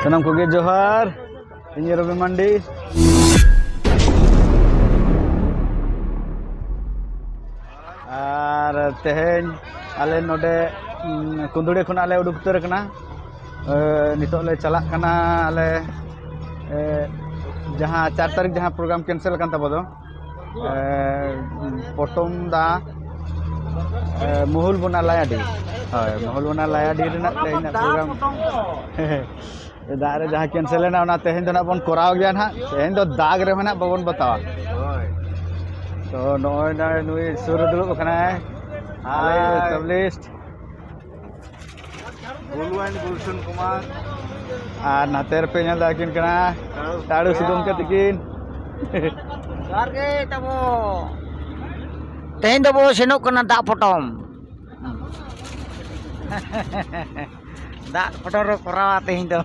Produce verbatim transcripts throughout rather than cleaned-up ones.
ᱥᱟᱱᱟᱢ ᱠᱚᱜᱮ ᱡᱚᱦᱟᱨ᱾ ᱤᱧ ᱨᱚᱵᱤ ᱢᱟᱱᱰᱤ᱾ ᱟᱨ ᱛᱮᱦᱮᱧ ᱟᱞᱮ ᱱᱚᱰᱮ, ᱩᱸ, ᱠᱩᱸᱫᱽᱲᱤ ᱠᱷᱚᱱᱟᱜ ᱞᱮ ᱩᱰᱩᱠ ᱩᱛᱟᱹᱨ ᱟᱠᱟᱱᱟ᱾ ᱮ, ᱱᱤᱛᱚᱜ ᱞᱮ ᱪᱟᱞᱟᱜ ᱠᱟᱱᱟ ᱟᱞᱮ, ᱮ, ᱡᱟᱦᱟᱸ ᱪᱟᱨ ᱛᱟᱹᱨᱤᱠᱷ ᱡᱟᱦᱟᱸ program cancel ᱟᱠᱟᱱ ᱛᱟᱵᱚ ᱫᱚ, ᱮ, ᱯᱚᱴᱚᱢ ᱫᱟ, ᱮ, ᱢᱚᱦᱩᱞ ᱵᱚᱱᱟ ᱞᱟᱭᱟᱰᱤ᱾ ᱦᱳᱭ, ᱢᱚᱦᱩᱞ ᱵᱚᱱᱟ ᱞᱟᱭᱟᱰᱤ ᱨᱮᱱᱟᱜ ᱛᱮᱦᱮᱧᱟᱜ program᱾ ᱫᱟᱜ ᱨᱮ ᱡᱟᱦᱟᱸ cancel ᱮᱱᱟ, ᱚᱱᱟ ᱛᱮᱦᱮᱧ ᱫᱚ ᱱᱟᱜ ᱵᱚᱱ ᱠᱚᱨᱟᱣ ᱜᱮᱭᱟ ᱱᱟᱜ᱾ ᱛᱮᱦᱮᱧ ᱫᱚ ᱫᱟᱜ ᱨᱮᱦᱚᱸ ᱱᱟᱜ ᱵᱟᱵᱚᱱ ᱵᱟᱛᱟᱣᱟ᱾ ᱛᱚ, ᱱᱚᱜᱼᱚᱭ ᱱᱟ-, ᱱᱩᱭ ᱥᱩᱨ ᱨᱮ ᱫᱩᱲᱩᱵ ᱟᱠᱟᱱᱟᱭ᱾ ᱟᱞᱮ ᱦᱟᱭ᱾ Established᱾ ᱜᱩᱞᱣᱟᱱ ᱜᱩᱞᱥᱚᱱ ᱠᱩᱢᱟᱨ᱾ ᱟᱨ ᱱᱟᱛᱮ ᱨᱮᱯᱮ ᱧᱮᱞ ᱫᱟ, ᱟᱹᱠᱤᱱ ᱠᱟᱱᱟ ᱴᱟᱲᱩ ᱜᱚᱢᱠᱮ ᱛᱤᱠᱤᱱ᱾ ᱡᱚᱦᱟᱨ ᱜᱮ ᱛᱟᱵᱚ᱾ ᱛᱮᱦᱮᱧ ᱫᱚᱵᱚ ᱥᱮᱱᱚᱜ ᱠᱟᱱᱟ ᱫᱟᱜ ᱯᱚᱴᱚᱢ᱾ ᱫᱟᱜ ᱯᱚᱴᱚᱢ ᱨᱮ ᱠᱚᱨᱟᱣᱟ ᱛᱮᱦᱮᱧ ᱫᱚ᱾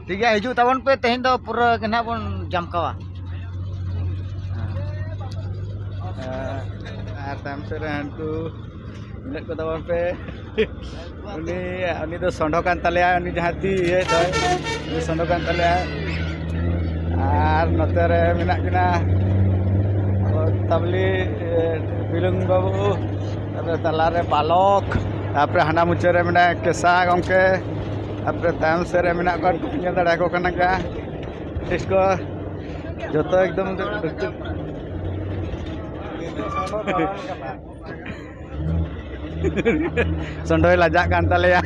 ᱴᱷᱤᱠ ᱜᱮᱭᱟ, ᱦᱤᱡᱩᱜ ᱛᱟᱵᱚᱱ ᱯᱮ, ᱛᱮᱦᱮᱧ ᱫᱚ ᱯᱩᱨᱟᱹ ᱜᱮ ᱱᱟᱦᱟᱜ ᱵᱚᱱ ᱡᱟᱢᱠᱟᱣᱟ᱾ ᱟᱨ ᱛᱟᱭᱚᱢ ᱥᱮᱫ ᱨᱮ ᱦᱟᱹᱱᱠᱩ ᱢᱮᱱᱟᱜ ᱠᱚ ᱛᱟᱵᱚᱱ ᱯᱮ᱾ ᱩᱱᱤ, ᱩᱱᱤ ᱫᱚ ᱥᱚᱸᱰᱷᱚ ᱠᱟᱱ ᱛᱟᱞᱮᱭᱟ, ᱩᱱᱤ ᱡᱟᱦᱟᱸ ᱛᱤ ᱤᱭᱟᱹᱭ ᱫᱚᱭ, ᱩᱱᱤ ᱥᱚᱸᱰᱷᱚ ᱠᱟᱱ ᱛᱟᱞᱮᱭᱟ᱾ ᱟᱨ ᱱᱚᱛᱮ ᱨᱮ ᱢᱮᱱᱟᱜ ᱠᱤᱱᱟ ᱛᱟᱵᱞᱤ, ᱮ, ᱵᱤᱞᱚᱱ ᱵᱟᱹᱵᱩ, ᱛᱟᱯᱚᱨᱮ ᱛᱟᱞᱟᱨᱮ ᱵᱟᱞᱚᱠ, ᱛᱟᱯᱚᱨᱮ ᱦᱟᱱᱟ ᱢᱩᱪᱟᱹᱫ ᱨᱮ ᱢᱮᱱᱟᱭᱟ ᱠᱮᱥᱟ ᱜᱚᱢᱠᱮ, ᱛᱟᱯᱚᱨᱮ ᱛᱟᱭᱚᱢ ᱥᱮᱫ ᱨᱮ ᱢᱮᱱᱟᱜ ᱠᱚᱣᱟ, ᱩᱱᱠᱩ ᱯᱮ ᱧᱮᱞ ᱫᱟᱲᱮᱭᱟᱠᱚ ᱠᱟᱱᱟ ᱜᱮᱭᱟ᱾ ᱴᱷᱤᱠ ᱠᱚ ᱡᱚᱛᱚ ᱮᱠᱫᱚᱢ ᱥᱚᱸᱰᱚᱭ ᱞᱟᱡᱟᱜ ᱠᱟᱱ ᱛᱟᱞᱮᱭᱟ᱾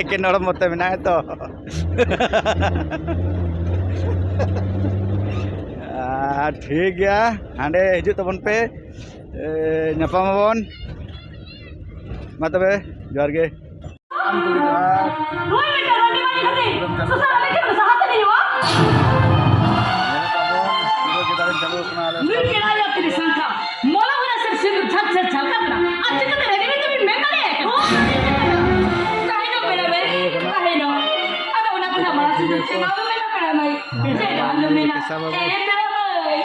ᱮᱠᱮᱱ ᱦᱚᱲᱢᱚ ᱛᱮ ᱢᱮᱱᱟᱭᱟ ᱛᱚ᱾ ᱟᱨ ᱴᱷᱤᱠ ᱜᱮᱭᱟ, ᱦᱟᱸᱰᱮ ᱦᱤᱡᱩᱜ ᱛᱟᱵᱚᱱ ᱯᱮ, ᱮ, ᱧᱟᱯᱟᱢ ᱟᱵᱚᱱ᱾ ᱢᱟ ᱛᱚᱵᱮ, ᱡᱚᱦᱟᱨ ᱜᱮ᱾ ᱱᱩᱭ ᱢᱤᱫᱴᱟᱝ ᱨᱟᱹᱜᱤ ᱢᱟᱹᱱᱤ ᱠᱷᱟᱹᱛᱤᱨ ᱥᱚᱥᱚᱨ ᱟᱹᱰᱤ ᱜᱮ ᱥᱟᱦᱟ ᱛᱮ ᱦᱩᱭᱩᱜᱼᱟ᱾ ᱱᱩᱭ ᱯᱮᱲᱟ ᱭᱟ ᱛᱤᱨᱤ ᱥᱟᱝᱠᱷᱟ, ᱢᱚᱞᱟ ᱦᱩᱭᱟ ᱥᱮ ᱥᱤᱸᱫᱩᱨ ᱡᱷᱟᱠ ᱡᱷᱟᱠ ᱡᱷᱟᱞᱠᱟᱜ ᱠᱟᱱᱟ᱾ ᱟᱨ ᱪᱤᱠᱟᱹᱛᱮ ᱨᱟᱹᱜᱤ ᱢᱮᱱᱛᱮ ᱵᱤᱱ ᱢᱮᱱ ᱫᱟᱲᱮᱭᱟᱜ ᱠᱟᱱᱟ? ᱛᱟᱦᱮᱸ ᱫᱚ ᱯᱮᱲᱟ ᱢᱟᱹᱭ, ᱛᱟᱦᱮᱸ ᱫᱚ᱾ ᱟᱫᱚ ᱚᱱᱟ ᱠᱷᱚᱱᱟᱜ ᱢᱟᱲᱟᱝ ᱥᱤᱸᱫᱩᱨ ᱪᱮᱫ ᱵᱟᱵᱮᱱ ᱢᱮᱱᱟ ᱯᱮᱲᱟ ᱢᱟᱹᱭ? ᱪᱮᱫ ᱦᱚᱸ ᱟᱞᱚᱢ ᱢᱮᱱᱟ᱾ ᱮ ᱯᱮᱲᱟ ᱢᱟᱹᱭ,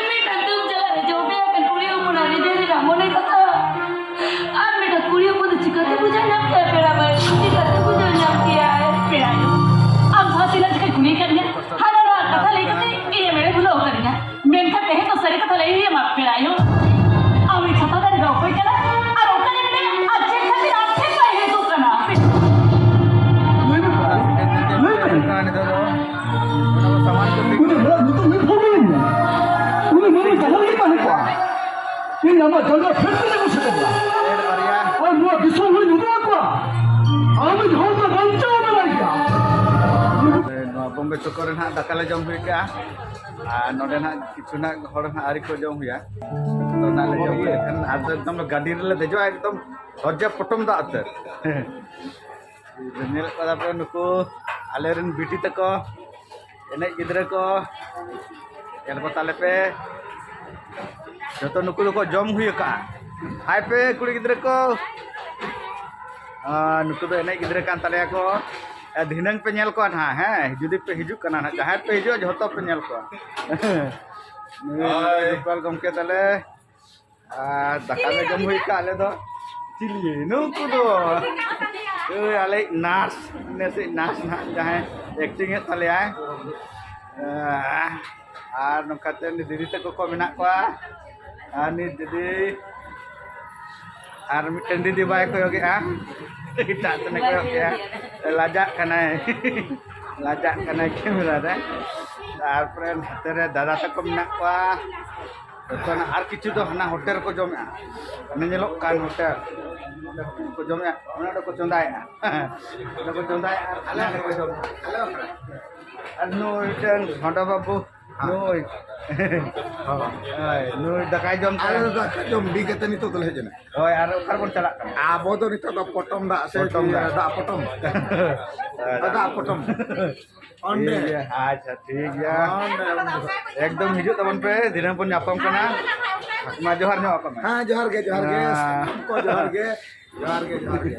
ᱢᱤᱫᱴᱟᱝ ᱫᱩᱠ ᱡᱟᱞᱟ ᱨᱮ ᱡᱚᱵᱮ ᱟᱠᱟᱱ ᱠᱩᱲᱤ ᱦᱚᱯᱚᱱᱟᱜ ᱦᱨᱤᱫᱟᱹᱭ ᱨᱮᱱᱟᱜ ᱢᱚᱱᱮ ᱠᱟᱛᱷᱟ᱾ ᱟᱨ ᱢᱤᱫᱴᱟᱝ ᱠᱩᱲᱤ ᱦᱚᱯᱚᱱ ᱫᱚ ᱪᱤᱠᱟᱹᱛᱮ ᱵᱩᱡᱷᱟᱹᱣ ᱧᱟᱢ ᱠᱮᱭᱟ ᱯᱮᱲᱟ ᱢᱟᱹᱭ? ᱪᱤᱠᱟᱹᱛᱮ ᱵᱩᱡᱷᱟᱹᱣ ᱱᱚᱣᱟ ᱡᱟᱸᱜᱟ ᱯᱷᱮᱰ ᱠᱟᱛᱮ ᱠᱚ ᱥᱮᱴᱮᱨ ᱞᱮᱱᱟ᱾ ᱟᱨ ᱱᱚᱣᱟ ᱫᱤᱥᱚᱢ ᱦᱚᱸᱧ ᱩᱫᱩᱜ ᱟᱠᱚᱣᱟ, ᱟᱢᱤᱡ ᱦᱚᱲ ᱫᱚ ᱵᱟᱧᱪᱟᱣ ᱢᱮᱱᱟᱭ ᱜᱮᱭᱟ᱾ ᱱᱚᱣᱟ ᱵᱚᱢᱵᱮ ᱪᱚᱠᱚᱨ ᱨᱮ ᱱᱟᱦᱟᱜ ᱫᱟᱠᱟ ᱞᱮ ᱡᱚᱢ ᱦᱩᱭ ᱠᱟᱜᱼᱟ᱾ ᱟᱨ ᱱᱚᱰᱮ ᱱᱟᱦᱟᱜ ᱠᱤᱪᱷᱩ ᱱᱟᱦᱟᱜ ᱦᱚᱲ ᱱᱟᱦᱟᱜ ᱟᱹᱣᱨᱤ ᱠᱚ ᱡᱚᱢ ᱦᱩᱭᱟ᱾ ᱛᱚ ᱱᱟᱦᱟᱜ ᱞᱮ ᱡᱚᱢ ᱦᱩᱭ ᱞᱮᱠᱷᱟᱱ ᱟᱫᱚ ᱮᱠᱫᱚᱢ ᱜᱟᱹᱰᱤ ᱨᱮᱞᱮ ᱫᱮᱡᱚᱜᱼᱟ, ᱮᱠᱫᱚᱢ ᱥᱚᱡᱷᱮ ᱯᱚᱴᱚᱢ ᱫᱟᱜ ᱩᱛᱟᱹᱨ᱾ ᱧᱮᱞᱮᱫ ᱠᱚᱣᱟ ᱯᱮ ᱱᱩᱠᱩ ᱟᱞᱮᱨᱮᱱ ᱵᱤᱴᱤ ᱛᱟᱠᱚ, ᱮᱱᱮᱡ ᱜᱤᱫᱽᱨᱟᱹ ᱠᱚ, ᱧᱮᱞ ᱠᱚ ᱛᱟᱞᱮ ᱯᱮ᱾ ᱡᱚᱛᱚ ᱱᱩᱠᱩ ᱫᱚᱠᱚ ᱡᱚᱢ ᱦᱩᱭ ᱟᱠᱟᱜᱼᱟ᱾ ᱦᱟᱭ ᱯᱮ ᱠᱩᱲᱤ ᱜᱤᱫᱽᱨᱟᱹ ᱠᱚ, ᱟᱨ ᱱᱩᱠᱩ ᱫᱚ ᱮᱱᱮᱡ ᱜᱤᱫᱽᱨᱟᱹ ᱠᱟᱱ ᱛᱟᱞᱮᱭᱟ ᱠᱚ᱾ ᱟᱨ ᱫᱷᱤᱱᱟᱹᱝ ᱯᱮ ᱧᱮᱞ ᱠᱚᱣᱟ ᱱᱟᱦᱟᱜ, ᱦᱮᱸ, ᱡᱩᱫᱤ ᱯᱮ ᱦᱤᱡᱩᱜ ᱠᱟᱱᱟ ᱱᱟᱦᱟᱜ, ᱡᱟᱦᱟᱸᱭ ᱯᱮ ᱦᱤᱡᱩᱜᱼᱟ, ᱡᱷᱚᱛᱚ ᱯᱮ ᱧᱮᱞ ᱠᱚᱣᱟ᱾ ᱱᱩᱭ ᱦᱳᱭ᱾ ᱜᱳᱯᱟᱞ ᱜᱚᱢᱠᱮ ᱛᱟᱞᱮ᱾ ᱟᱨ ᱫᱟᱠᱟ ᱞᱮ ᱡᱚᱢ ᱦᱩᱭ ᱠᱟᱜᱼᱟ ᱟᱞᱮ ᱫᱚ᱾ ᱪᱤᱞᱤ ᱱᱩᱠᱩ ᱫᱚ? ᱳᱭ ᱟᱞᱮ ᱱᱟᱨᱥ, ᱱᱮᱥᱮ ᱱᱟᱨᱥ ᱱᱟᱦᱟᱜ ᱡᱟᱦᱟᱸᱭ ᱮᱠᱴᱤᱝ ᱮᱫ ᱛᱟᱞᱮᱭᱟᱭ᱾ ᱟᱨ ᱱᱚᱝᱠᱟᱛᱮ ᱩᱱᱤ ᱫᱤᱫᱤ ᱛᱟᱠᱚ ᱠᱚ ᱢᱮᱱᱟᱜ ᱠᱚᱣᱟ᱾ ᱟᱨ ᱱᱤᱛ ᱫᱤᱫᱤ ᱟᱨ ᱢᱤᱫᱴᱮᱱ ᱫᱤᱫᱤ ᱵᱟᱭ ᱠᱚᱭᱚᱜᱮᱜᱼᱟ, ᱮᱴᱟᱜ ᱥᱮᱱᱮ ᱠᱚᱭᱚᱜ ᱠᱮᱜᱼᱟ, ᱞᱟᱡᱟᱜ ᱠᱟᱱᱟᱭ᱾ ᱞᱟᱡᱟᱜ ᱠᱟᱱᱟᱭ ᱠᱮᱢᱮᱨᱟ ᱨᱮ᱾ ᱛᱟᱨᱯᱚᱨᱮ ᱱᱚᱛᱮ ᱨᱮ ᱫᱟᱫᱟ ᱛᱟᱠᱚ ᱢᱮᱱᱟᱜ ᱠᱚᱣᱟ᱾ ᱡᱚᱛᱚ ᱱᱟ-, ᱟᱨ ᱠᱤᱪᱷᱩ ᱫᱚ ᱦᱟᱱᱟ ᱦᱳᱴᱮᱞ ᱨᱮᱠᱚ ᱡᱚᱢᱮᱜᱼᱟ, ᱚᱱᱮ ᱧᱮᱞᱚᱜ ᱠᱟᱱ ᱦᱳᱴᱮᱞ, ᱚᱸᱰᱮ ᱠᱚ ᱡᱚᱢᱮᱜᱼᱟ, ᱚᱱᱟ ᱫᱚᱠᱚ ᱪᱚᱸᱫᱟᱭᱮᱜᱼᱟ᱾ ᱚᱸᱰᱮ ᱠᱚ ᱪᱚᱸᱫᱟᱭᱮᱜᱼᱟ ᱟᱨ ᱟᱞᱮ ᱚᱸᱰᱮ ᱠᱚ ᱡᱚᱢᱮᱜᱼᱟ᱾ ᱟᱨ ᱱᱩᱭ ᱢᱤᱫᱴᱮᱱ ᱦᱚᱸᱰᱟ ᱵᱟᱹᱵᱩ, ᱱᱩᱭ᱾ ᱦᱳᱭ, ᱱᱩᱭ ᱫᱟᱠᱟᱭ ᱡᱚᱢ ᱟᱞᱮ ᱠᱟᱱᱟ᱾ ᱫᱚ ᱫᱟᱠᱟ ᱡᱚᱢ ᱵᱤ ᱠᱟᱛᱮ ᱱᱤᱛᱚᱜ ᱫᱚᱞᱮ ᱦᱮᱡ ᱮᱱᱟ᱾ ᱦᱳᱭ, ᱟᱨ ᱚᱠᱟ ᱨᱮᱵᱚᱱ ᱪᱟᱞᱟᱜ ᱠᱟᱱᱟ? ᱟᱵᱚ ᱫᱚ ᱱᱤᱛᱚᱜ ᱫᱚ ᱯᱚᱴᱚᱢ ᱫᱟᱜ ᱥᱮ ᱯᱚᱴᱚᱢ ᱫᱟᱜ᱾ ᱫᱟᱜ ᱯᱚᱴᱚᱢ᱾ ᱚᱸᱰᱮ᱾ ᱴᱷᱤᱠ ᱜᱮᱭᱟ, ᱟᱪᱪᱷᱟ, ᱴᱷᱤᱠ ᱜᱮᱭᱟ᱾ ᱚᱸᱰᱮ, ᱚᱸᱰᱮ᱾ ᱮᱠᱫᱚᱢ ᱦᱤᱡᱩᱜ ᱛᱟᱵᱚᱱ ᱯᱮ, ᱫᱤᱱᱟᱹᱢ ᱵᱚᱱ ᱧᱟᱯᱟᱢ ᱠᱟᱱᱟ᱾ ᱢᱟ ᱡᱚᱦᱟᱨ ᱧᱚᱜ ᱟᱠᱚ ᱢᱮ᱾ ᱦᱮᱸ, ᱡᱚᱦᱟᱨ ᱜᱮ, ᱡᱚᱦᱟᱨ ᱜᱮ᱾ ᱦᱮᱸ᱾ ᱥᱟᱱᱟᱢ ᱠᱚ ᱡᱚᱦᱟᱨ ᱜᱮ, ᱡᱚᱦᱟᱨ ᱜᱮ, ᱡᱚᱦᱟᱨ ᱜᱮ᱾